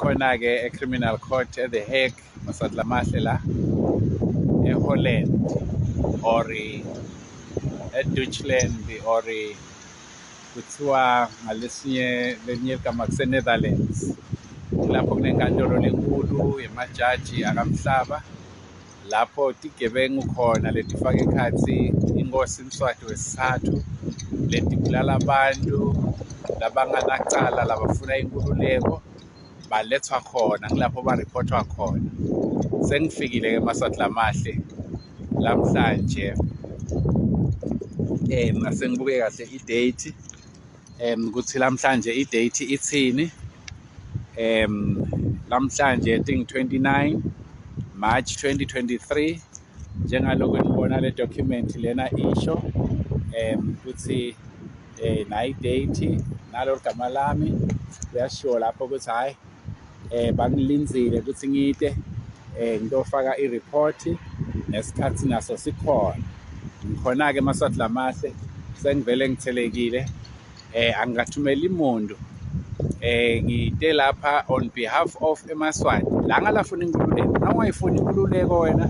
Ngikhona-ke e-Criminal Court e-The Hague, Maswati Lamahle la e-Holland or e-Deutschland or kuthiwa ngalesinye lelinye ligama kuse-Netherlands. Kulapho kunenkantolo lenkulu yemajaji akamhlaba lapho tigebengu khona letifaka ekhatsi iNkhosi Mswati wesitsatfu letibulala abantu labanganacala labafuna inkhululeko balethwa khona ngilapho bariphothwa khona. Sengifikile-ke eMaswati Lamahle lamhlanje asengibuke kahle i-date ukuthi lamhlanje i-date ithini. Lamhlanje tingu-29 March 2023 njengaloku nibona le document lena isho ukuthi nayi i-date nalo ligama lami kuyashiwo lapho ukuthi hhayi bangilindzile ukuthi ngite ngitofaka i-report nesikhathi naso sikhona. Ngikhona-ke eMaswati Lamahle sengivele ngithelekile angikathumeli muntu ngite lapha on behalf of eMaswati la ngalafuna inkululeko. Na ungayifuni inkululeko wena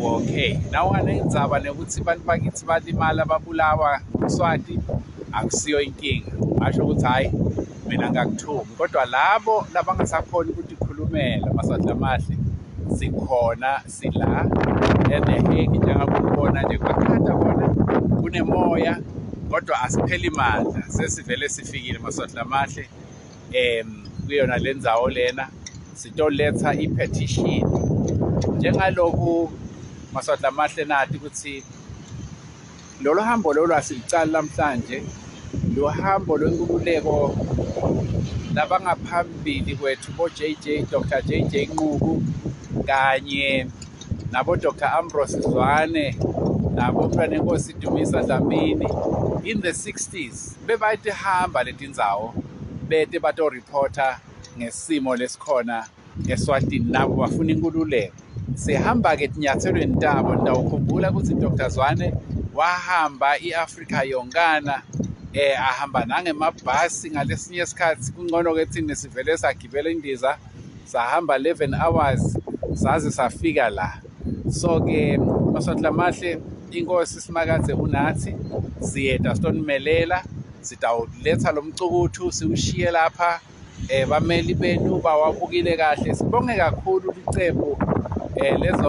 okay, na unganendzaba nekuthi abantu bakithi balimala babulawa nguMswati akusiyo inkinga, ungasho ukuthi hhayi mina ngikuthumi kodwa labo labangasakhoni ukutikhulumela Maswati Lamahle sikhona sila eThe Hague njengoba ubona nje kwakhatha kona kunemoya kodwa asipheli mandla sesivele sifikile Maswati Lamahle kuyona le ndzawo lena sitoletha i-petition njengaloku Maswati Lamahle nati ukuthi lolu hambo lolu asilicali namhlanje luhambo lwenkululeko labangaphambili kwethu bo-JJ Dr JJ Nquku kanye nabo Dr Ambrose Zwane nabo Mntwanenkosi Dumisa Dlamini in the 60s bebayitihamba letindzawo bete bato-reporta ngesimo lesikhona eSwatini nabo bafuna inkululeko. Sihamba-ke etinyathelweni tabo nitawukhumbula ukuthi Dr Zwane wahamba i-Afrika yonkana ahamba nangemabhasi ngalesinye isikhathi kungcono-ke thina sivele sagibela indiza sahamba 11 hours saze safika la. So-ke Maswati Lamahle inkosi Simakadze unathi siyeda sitonimelela sitawuletha lo mcukuthu siwushiye lapha bameli benu bawabukile kahle. Sibonge kakhulu licembu lezo.